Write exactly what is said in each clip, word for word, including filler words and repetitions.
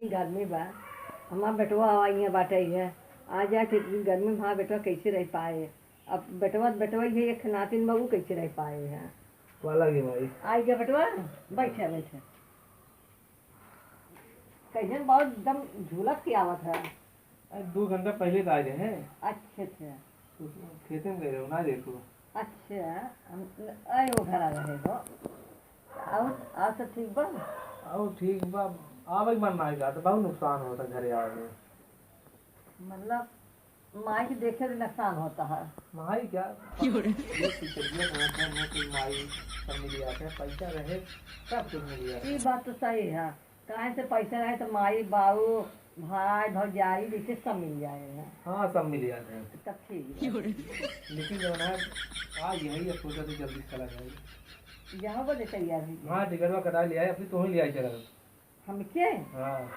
गर्मी बा, हमार बेटवा आवा इहाँ बाटे है, आ जाए तो इतनी गर्मी में हमार बेटवा कैसे रह पाए? अब बेटवा, बेटवा ये एक नातिन बा, ऊ कैसे रह पाए है? वाला के भाई। आई गया बेटवा, बैठे, बैठे। कैसे बहुत एकदम झुलस के आवत है। अरे, दो घंटा पहले तो आए रहे। अच्छा, अच्छा। तो खेते में गए रहो, ना देखो। अच्छा, हम, अरे, वो घर आ रहे हो। और, और सब ठीक बा? और ठीक बा। आवे के मन ना आएगा, तो बहुत नुकसान होता घरे आवे में। मतलब, माई के देखे में नुकसान होता है। माई क्या? क्यों रे? ये पिछड़िया होता है, मैं कोई माई सब मिल जाते हैं, पैसा रहे, सब कुछ मिल जाता है। ये बात तो सही है। काहे से पैसा रहे तो माई, बाऊ, भाई, भौजाई, जैसे सब मिल जाए हैं। हाँ, सब मिल जाते हैं। तब ठीक है। क्यों रे? लेकिन जो है, आज यही अब सोचा तो जल्दी चला जाए। यहाँ पर तैयार है। हाँ, टिकटवा कटा लिया है, अभी तो ही ले आए चला। हमके? हाँ।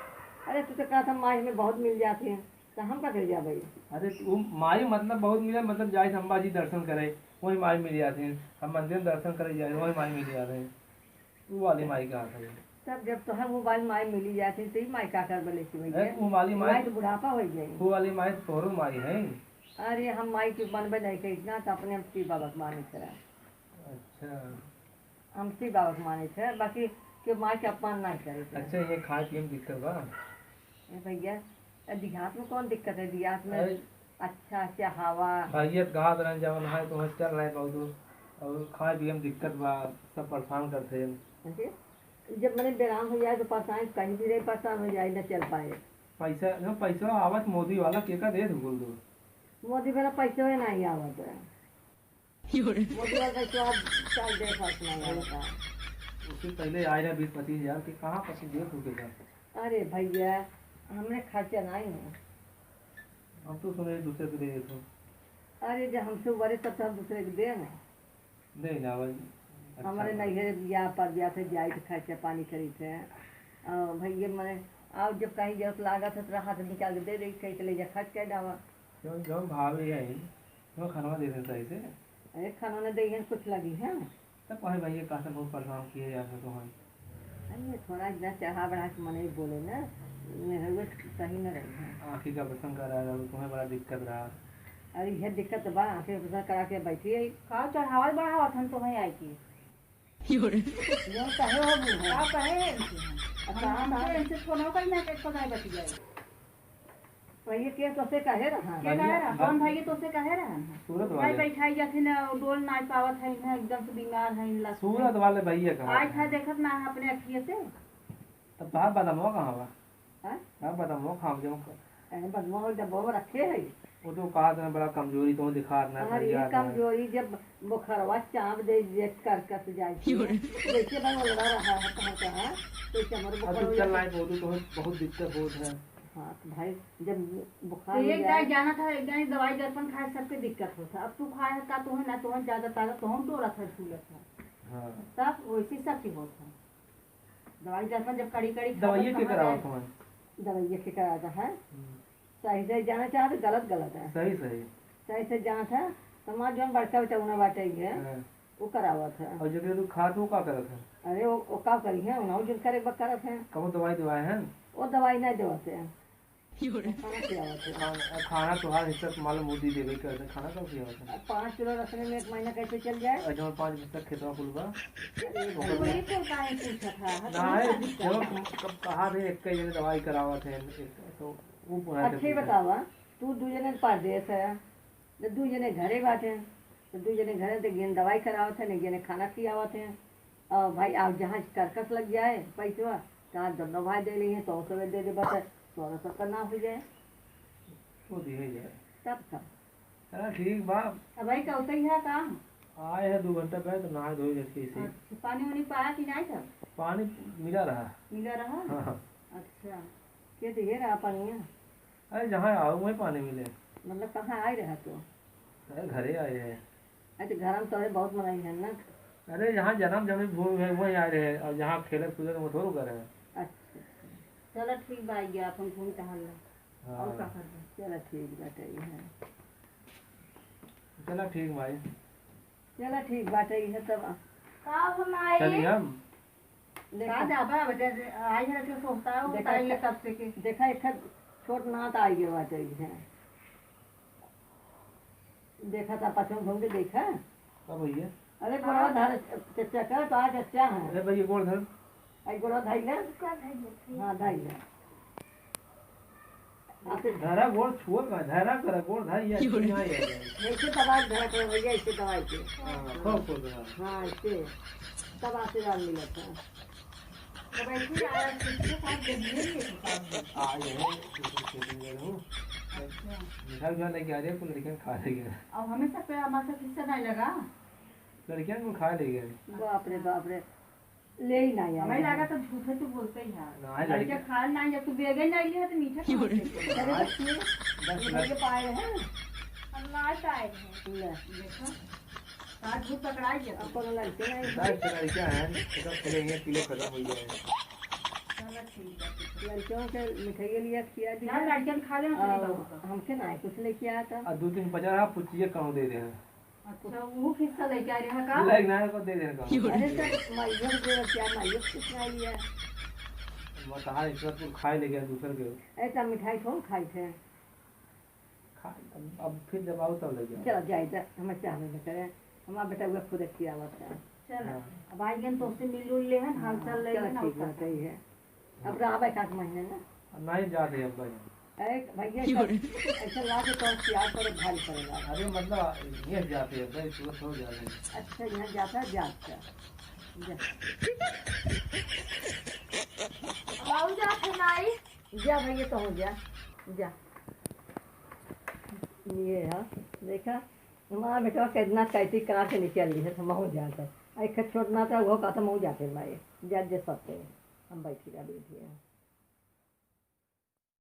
अरे, तू तो कहा था माई में बहुत मिल जाते हैं, तो हम का कर जाबे? अरे, वो माई मतलब बहुत मिले, मतलब जाए थे अम्बा जी दर्शन करे, वही माई मिल जाते हैं। हम मंदिर में दर्शन करे जाए, वही माई मिल जाते हैं। वो वाली माई कहा था ये? तब जब तोहर वो वाली माई मिली जाती, तो ई माई का कर बोले कि भैया? अरे, वो वाली माई माई तो बुढ़ापा हो गई। वो वाली माई तो तोहरो माई है। अरे, हम माई के बनबे नहीं करी ना, तो अपने हम शिव बाबा के माने करा। अच्छा। हम शिव बाबा के माने थे, बाकी के माई के अपमान नहीं करे थे। अच्छा, ये खाए पिए में दिक्कत बा? ए भैया, ए देहात में कौन दिक्कत है? देहात में अरे, अच्छा, अच्छा हवा। भैया, कहा तो नहीं, जवन है तो चल रहे बहुत, और खाए पिए में दिक्कत बा, सब परेशान करते हैं। अरे, जब मने बेराम हो जाए तो परेशान, कहीं भी नहीं परेशान हो जाए, न चल पाए। पैसा, जो पैसा आवत मोदी वाला, के का देत बोल दो? मोदी वाला पैसा ही नहीं आवत है। मोदी वाला पैसा अब चल दे, फर्क नहीं आवत है। उससे पहले आए रहे बीस पच्चीस हजार के, कहाँ पच्चीस देत हो के का? अरे भैया, हमरे खर्चा नहीं है। हम तो सुने दूसरे से दे देते हो। अरे, जब हमसे उबरे तब तो हम दूसरे के दे ना। नहीं ना भाई, अच्छा हमारे बा। नैहरे बियाह पर जाते, जाए थे, खर्चा पानी करी थे। और भैया मने, और जब कहीं जरूरत लागत है तो हाथ निकाल के दे दे, कहीं चले जा, खर्च कर डावा। जौन, जौन भावे है, जौन खानवा दे दे सही से। अरे खाना न दे, कुछ लगी है। तब कहे भैया, का से बहुत परेशान किए जा सको हम। अरे थोड़ा इतना चढ़ा बढ़ा के मने बोले ना, मेहरुए सही न रही है। आँखी का ऑपरेशन करा रहा, तुम्हें बड़ा दिक्कत रहा। अरे यह दिक्कत बा, आँखी ऑपरेशन करा के बैठी है। का चढ़ावल बढ़ावत हम तुम्हें आए की? यो रे। यो कहे हो बूढ़ा? का कहे है इनसे हम? अब हम, कहाँ हमसे कहाँ? इनसे फोन हो कहीं ना, एक पता है बच जाए। भैया के तोसे कहे रहा? के कहे रहा? कौन भैया तोसे कहे रहा? सूरत भाई वाले। बैठाई जाथिन, डोल नाय पावत है, इन्हें एकदम से बीमार है, इनला सूरत वाले भैया कहा आज था। है देखत ना है अपने अखिए से। तब तोहार बदमवा कहाँ बा? हाँ? हाँ, बदमवा खाम जब अरे, बदमवा जब वो रखे है। वो तो कहा था बड़ा कमजोरी तो दिखा ना, अरे, भैया था। कमजोरी जब बुखारवा चाप दे, जे करकस जाए। यो रे। जैसे भाई वो लड़ा रहा है, कहाँ का है, तो इसे हमारे अब बुखार तू हो चल जाता। रहा है, बहुत, बहुत, बहुत दिक्कत होत है। हाँ, तो भाई, जब बुखार तो हो एक जाए। दाई जाना था, एक दाई दवाई दर्पण खाए, सबके दिक्कत होता। अब तू खाए का, तो है ना, तो है ज्यादा ताकत, तो हम डोरा था, फूलत था। हाँ। तब वैसे सबके होता। दवाई दर्पण जब कड़ी कड़ी खा दवाइये तो के कहाँ करावत जाए? हमें? दवाइये के करावत है। हम्म। सही सही जाना चाहत, गलत गलत है। सही सही। सही सही जाना था, तो हमार जौन बड़का बेटा उन्हें बाटे ही है, हाँ। वो करावत है। और जब ये तू खात हो, का करत है? अरे, वो, वो का करी है, उन्हें जो करे बक करत है। कबो दवाई देवाए हैं? वो दवाई नहीं देवत है। यो रे। खाना खियावत है। खाना, खाना तोहार हिस्सा तो मालूम मोदी देवे करते, खाना कब खियावत है? अब पाँच किलो रखने में एक महीना कैसे चल जाए? और जौन पाँच बिस्सा खेतवा कुल बा। अरे, वही तो काहे पूछत है? ना है, जब तुम कब कहा थे, एक ही जने दवाई करावत है, एक, तो वो पूछा अच्छा, ये था। बतावा, तू दू जने परदेस है, तो दू जने घरे बाटे, तो दू जने घरे तो गेन दवाई करावत है, नहीं गेने खाना खियावत है। और भाई, आप जहाँ करकस लग जाए पैसवा, तो आप दोनों भाई दे लेंगे, तो उसे दे दे, बस तोरा सबका ना हो जाए। वो दिए जाए। तब का? चला ठीक बा। अब भाई, का उतई है काम? आए है दो घंटा पहले, तो नहा धोए जैसे इसे। अच्छा, पानी उनी पाया कि नहीं था? पानी मिला रहा। मिला रहा? हाँ, हाँ। अच्छा, के दिए रहा पानी? अरे, जहाँ आओ, वहीं पानी मिले। मतलब, कहाँ आए रहा तू? अरे, घरे आए रहे। अच्छा, घर में तोरे बहुत मनई है ना? अरे, यहाँ जन्म जन्म भूमि है, वहीं आए रहे, और जहाँ खेले कूदे, वो थोड़ो करे। अच्छा, अच्छा। चलो, ठीक बा, आइए, अपन घूम टहल लो। हाँ। और का करबे? चलो, ठीक बाटे, ये है। चलो, ठीक भाई। चलो, ठीक बाटे, ये सब। का हो माई? चलिए हम। देखा। का जाबा, अब जैसे आई है, तो सोचता है, देखा, उतार ले एक, कब से के। देखा, एक छोट नात आई गया बाटे, है। देखा था, पछुम घूम के देखा। का भैया? अरे, गोड़वा धर, चच्चा का, तो आ चच्चा है। अरे भैया, गोड़ धर। आई गोड़वा धइले? हाँ, धइले। आते धरा गोड़ छुआ का, धरा करा गोड़ धरा, या क्यों रे? नहीं आया है। ऐसे दबाई धरा करो भैया, ऐसे दबाई के। हाँ, खूब, खूब धरा। हाँ, ऐसे। तब आशीर्वाद मिलत है। तब ऐसे आया, किसके साथ जब ये नहीं है, तो साथ में। आ, ये है, किसी खेत में गए हो। अच्छा। मिठाई उठा लेके आ रहे हैं, कुल लड़कियाँ खा रही हैं। अब हमेशा पे हमारे साथ हिस्सा नहीं लगा। लड़कियाँ कुल खा ले गए। बाप रे, बाप रे। ले ही ना यार। हमें लगा तो झूठे तू बोलते ही है। ना, लड़के लड़के खा ना, जब तू बेगे नहीं लिया तो मीठा क्यों रे? खाते थे। अरे बच्चे, दस ये लड़के पाए हैं। हम ना पाए हैं। ले। देखो, साथ झूठ पकड़ा गया। अब कोनो लड़के नहीं। दस लड़कियां हैं, खत्म खेलेंगे, किलो खत्म हो जाए। चलो ठीक है, ठीक है। लड़कियों के मिठाई के लिए खिया दिया। ना, लड़कियों खा लेना, और चलेगा वो तो। हमके ना कुछ लेके आया था। और दो तीन बचा रहा, पुचिया कहूँ दे दे हैं। अच्छा, वो हिस्सा लेके आ रहे हैं का? लेके ना को दे देने का। अरे सर, माइयों को दे, क्या माइयों को कुछ नहीं लिया? बताहा, इतना कुल खाए ले गया दूसर के। ऐसा मिठाई कौन खाई थे? खा, अब, अब फिर जब आओ तब ले जाओ। चलो जाए, जा, हमें चाह में करे। हमारा बेटा हुआ खुद खियावा था। चल, हाँ। अब आई गन तो उससे मिल उल ले हन, हाल चाल ले चलो हन, ठीक और बात है, ये है। अब रहबे का महीने ना? अब नहीं जाते अब भाई। अरे भैया, क्यों रे? ऐसा, ऐसा लागे तो प्यार पर भारी पड़ेगा। अरे मतलब, ये जाते हैं भाई, तुरंत हो जाते हैं। अच्छा, यहाँ जाता है, जा, अच्छा। जा। बाबू जाते हैं, माई। जा भैया, तो हो जा, जा। ये है, देखा, हमारा बेटवा कितना कैसी कार से निकल ली है, तो महू जाता है। एक छोट ना था, वो कहता, महू जाते हैं भाई, जा, जा सकते हैं। हम बैठी रह, बैठी रह।